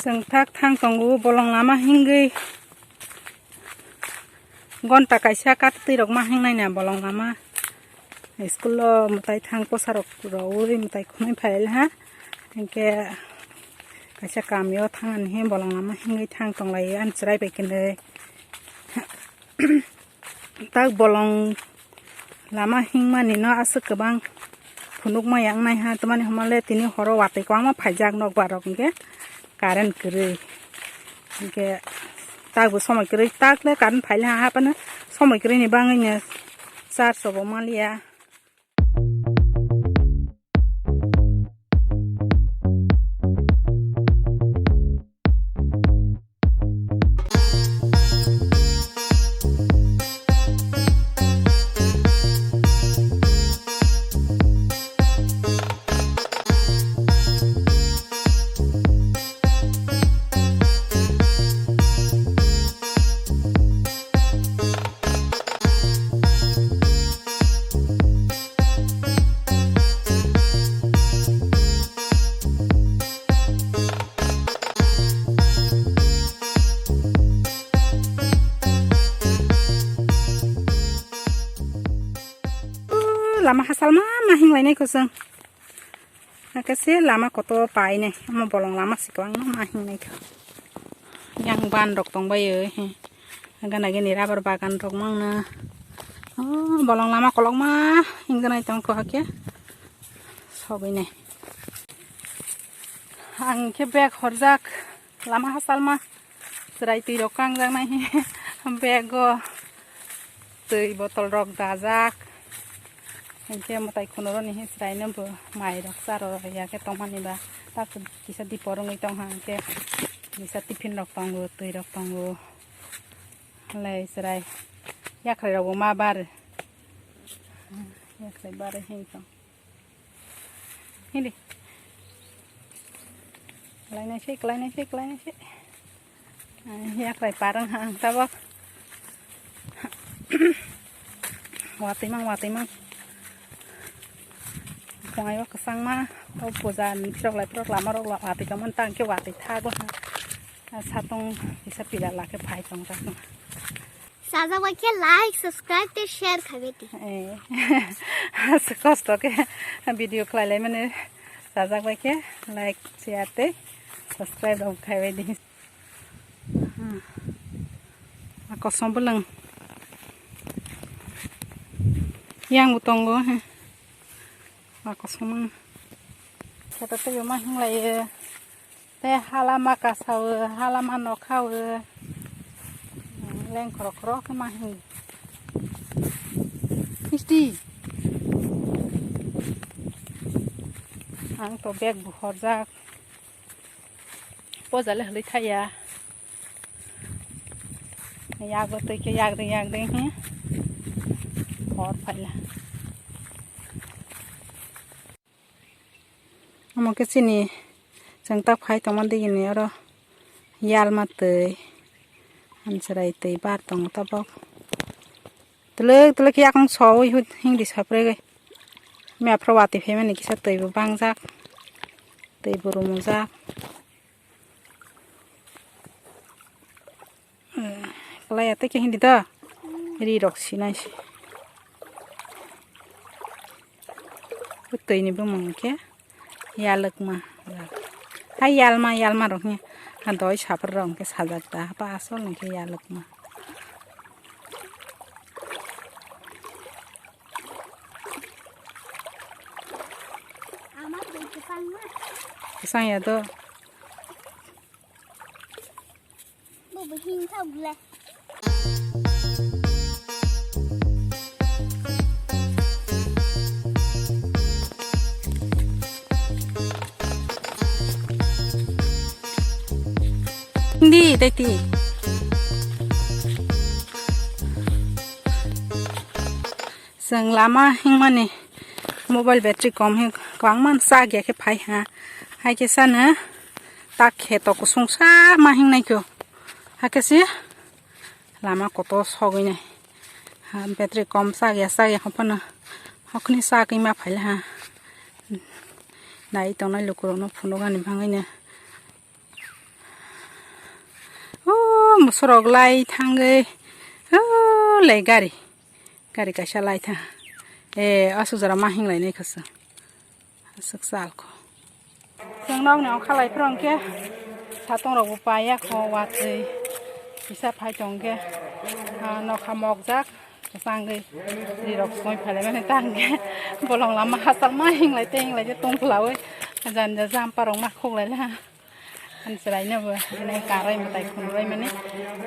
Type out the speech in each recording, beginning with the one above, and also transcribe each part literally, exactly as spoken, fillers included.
Chwng thak thang tongo, bolong lama hingwi gonta kaisa katwi rok ma hingnai na bolong lama. School o mwtai thang posa rok rwui mwtai khwnwi phai ha. Hinkhe kaisa kami o thang ani he bolong lama hingwi thang tong lai ani chwrai bai khe nwi. Tak bolong lama hingmani no aswk kwbang phunukma yang nai ha, tamani hwnba le tini horo watwi kwbangma phaijak nokbar rok hinkhe current kwrwi. Hinkhe tak bo somoi kwrwi, tak le current phai le ha, haphano somoi kwrwi ni bangwi no charge rok bo maliya. Lama hachal ma ma hinglai nai kho chwng. Hakhe se lama kotor painai, omo bolong lama se kwbangma ma hingnai kha. Yang ban rok tongbaio, he. Gana gini rubber bagan rok mangna. Oh, bolong lama kolokma hingjanai tongkho hakhe. Sogwinai. Ang khe bag horjak, lama hachalma. Chwrai twi rok kangjaknai he bag o twi botol rok dajak. Hinkhe mwtai khunuroni he chwraino bo mai rok charo ya khe tongmani ba. Tak kisa dipor wngwi tongkha hinkhe kisa tiffin rok tongo, twi rok tongo. Halai chwrai yakhrai rok bo ma bar. Yakhrai bar hinkhe. Hindi. Kalainai se, kalainai se, kalainai se. Yakhrai parang ha ang tabok. Watwi mang, watwi mang. Khongai o kwchangma, o puja ni phirok lai phirok lama rok watwi tongmani tang khe watwi thago ha. Satung kisa pila lakhe phai tong jak. Sajak bai khe like, subscribe tei share khabe di. Eh. Kosto khe video khlai lai mani sajak bai khe like, share tei subscribe rok khabe di. Hmm. A kosom bwlwng. Yang bo tongo. A kosom. Kheto tei ma hinglai. Tei halama kasawo, halama nokhawo. Lengkhorok khorok khe ma hini. Misti. Ang to bag bo horjak. Poja le hwlwi thaya. Yago twi khe yagding yagding he. Hor phaila. Omo khe chini chwng tak phai tongma digini oro yalma twi, amchwrai twi bar tongo tabok. Twlwk twlwk khe yakung sowi hudi sapre. Mia phro watwi phaimani kisa twi bo bangjak, twi bo rumujak. Kalai ya tei khe hindi da. Ri rok sinai se. Twi ni bumung khe yalwkma. Hai yalma, yalma rok ni. Ha doi sapra rok khe sajak da. Hapa asol ni khe yalwkma. Kwchang ya do. Hindi, tei ti. Chwng lama hingmani mobile battery kom hi kwbangma chak ya khe phai ha. Hai khe sano tak khe to kusung sa ma hingnai kho. Hakhe se lama kotor sogwi nai. Ha, battery kom chak ya, chak ya hwnphano hokni chagwi ma phai ha. Nai tongnai lukurokno phunuknani bagwino. O musurok lai thangwi, o lai gari, gari kaisa lai thang. E, aswk jora ma hinglai nai kha chwng. Aswk chal kho. Chwng nokni ongkha lai phuru hwnkhe, satong rok bo paiya kho, watwi kisa phai tong khe, ah, nokha mokjak. Kwchangwi rirok songwi phailaimani tangkhe bolong lama hachal ma hinglai tei hinglai tei tongphwlaui jani ja jampa rok ma khuklai laha. Ani chwraino bo hinai karwi mwtai khunrwi mani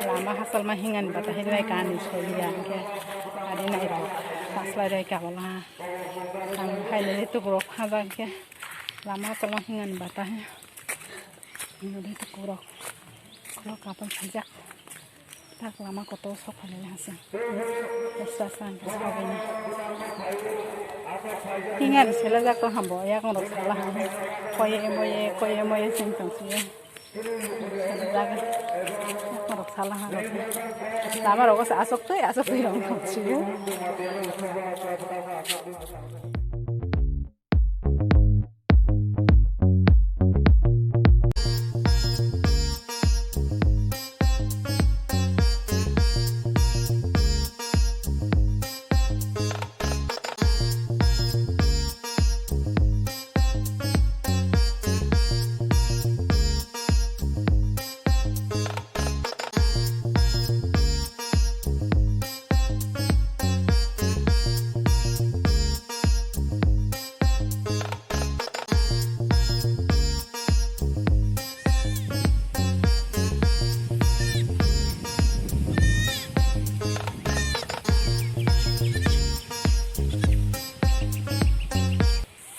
lama hachal ma hingani bata hinai kani soi ya hwnkhe adi nairok paslai rwi kabala. Ang phailai tukurok phajak khe lama hachal ma hingani bata he. Hinai tukurok khulok kapal phaijak. Tak lama kotor sok phalai hasa. Esa san sabini. Tingan sela jak to hambo ya kong rok sala ha. Koye moye, koye moye sing tong siye. Jaga. Rok sala ha rok. Lama rok sa asok tui, asok tui rok tong siye.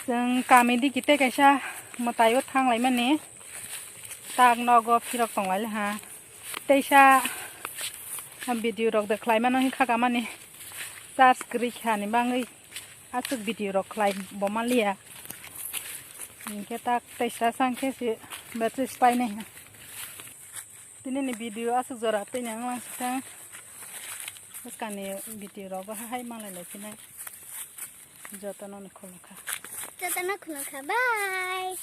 Chwng kami digi tei kaisa mwtaio thanglaimani, tak nogo phirok tonglaile ha. Teisa video rok de khlaimano hwnkha kamani charge kwrwi khani bangwi aswk video rok khlai bo manliya. Hinkhe tak teisa chang khe se battery spai nai ha. Tini ni video aswk jora tei nang lang sitang. Bwskangni video rok bo hai manglai lai sinai. Jotono ni khulukha. Jotono khulukha. Bye.